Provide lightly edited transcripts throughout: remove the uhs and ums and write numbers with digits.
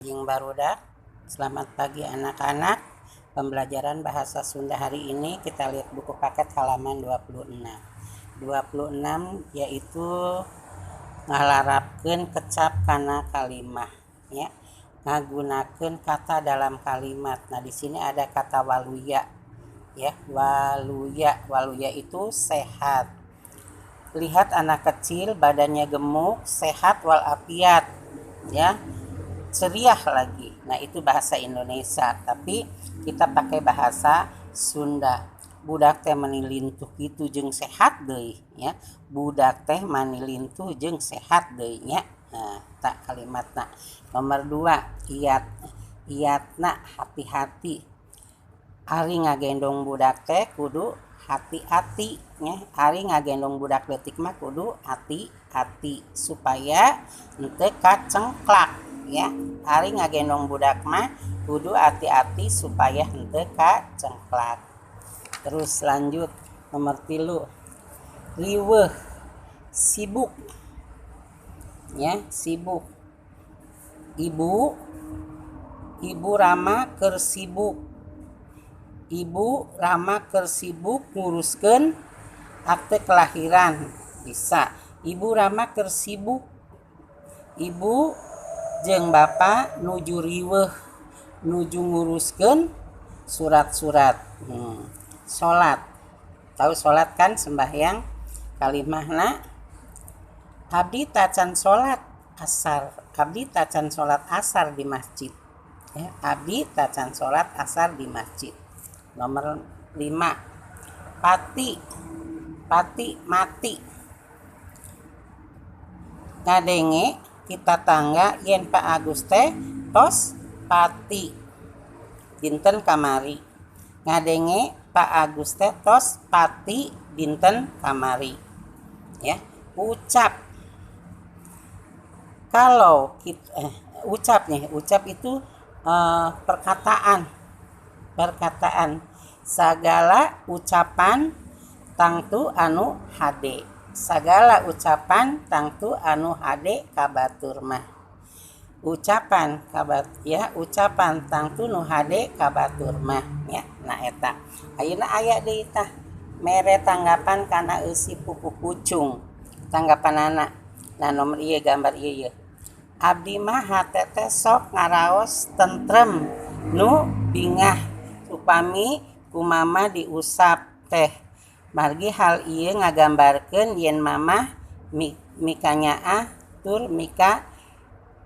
Jeung barudak. Selamat pagi, anak-anak. Pembelajaran bahasa Sunda hari ini kita lihat buku paket halaman 26. 26 yaitu ngalarapkeun kecap kana kalimah ya. Ngagunakeun kata dalam kalimat. Nah, di sini ada kata waluya ya, waluya. Waluya itu sehat. Lihat anak kecil badannya gemuk, sehat walafiat ya, ceriah lagi. Nah, itu bahasa Indonesia, tapi kita pakai bahasa Sunda. Budak teh mani lintuh kitu jeung sehat deui ya. Budak teh mani lintuh jeung sehat deui nya. Nah, tah kalimatna. Nomor 2, iat, iatna hati-hati. Ari ngagendong budak teh kudu hati-hati nya. Ari ngagendong budak leutik mah kudu hati-hati supaya henteu kacengklak ya. Ari ngagendong budak mah kudu hati-hati supaya henteu kacengklak. Terus lanjut nomor 3, riweuh, sibuk ya, sibuk. Ibu, Ibu Rama keur sibuk. Ibu Rama keur sibuk nguruskeun akte kelahiran, bisa. Ibu Rama keur sibuk. Ibu jeung bapak nuju riweuh, nuju nguruskeun surat-surat. Salat. Tahu salat kan, sembahyang. Kalimahna abdi tacan salat asar. Abdi tacan salat asar di masjid. Ya, abdi tacan salat asar di masjid. Nomor 5, pati, pati mati. Ngadenge ti tatangga yen Pak Agus teh tos pati dinten kamari. Ngadenge Pak Agus teh tos pati dinten kamari. Ya, ucap. Kalau kita ucap nih, ucap itu perkataan. Perkataan, segala ucapan tangtu anu hade. Segala ucapan tangtu anu hade ka batur mah. Ucapan kabat ya, ucapan tangtu nu hade ka batur mah ya. Nah, eta. Ayeuna aya deui tah mere tanggapan kana eusi pupuh pucung. Tanggapanana. Nah, nomor ieu gambar ieu ye. Abdi mah hate teh sok ngaraos tentrem nu bingah upami ku mama diusap teh. Margi hal ieu ngagambarkeun yen mama mikanyaah tur mika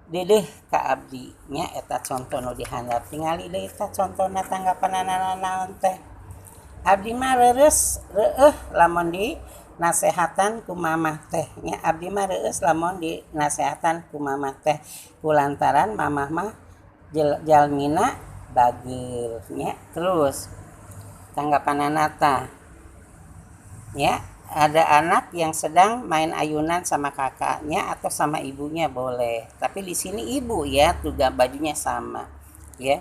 dedeh ka abdi nya. Eta conto nu dihandap. Tingali deui tah contona tanggapanana naon teh. Abdi mah reureus reueuh lamun di nasehatan ku mamah teh nya. Abdi mah reueus lamun di nasehatan ku mamah teh kulantaran mamah mah jalmina bageur nya. Terus tanggapanana tah ya, ada anak yang sedang main ayunan sama kakaknya atau sama ibunya boleh, tapi di sini ibu ya, juga bajunya sama ya.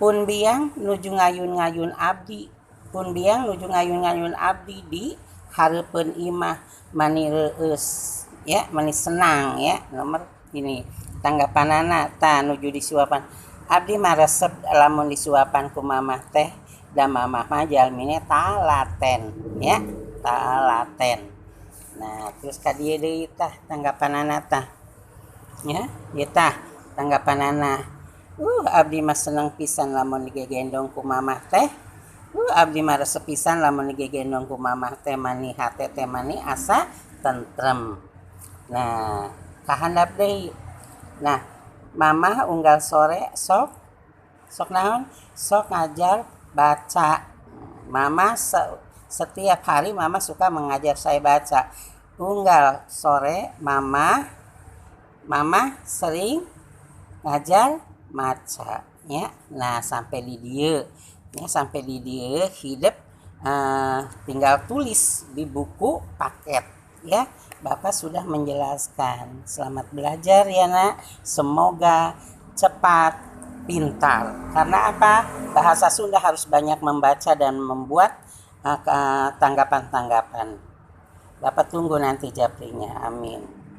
Pun biang nuju ngayun-ngayun abdi, pun biang nuju ngayun-ngayun abdi di hareupeun imah mani reueus ya, mani senang ya. Nomor ini tanggapanana tah nuju disuapan. Abdi mah resep lamun disuapan ku mamah teh, da mamah mah jalmine talaten ya, talaten. Nah, terus ka dieu deui tah tanggapanana tah ya, ieu tah tanggapanana. Abdi mah seneng pisan lamun digegendong ku mamah teh. Abdi mah resep pisan lamun digegendong ku mamah teh, mani hate teh mani asa tentrem. Nah, kahandap deui. Nah, mamah unggal sore sok, sok naon? Sok ngajar baca. Mama setiap hari mama suka mengajar saya baca. Unggal sore mama sering ngajar maca ya. Nah, sampai di dieu ya, sampai di dieu hidup, tinggal tulis di buku paket ya. Bapak sudah menjelaskan. Selamat belajar ya nak. Semoga cepat pintar. Karena apa? Bahasa Sunda harus banyak membaca dan membuat tanggapan-tanggapan. Bapak tunggu nanti japrinya. Amin.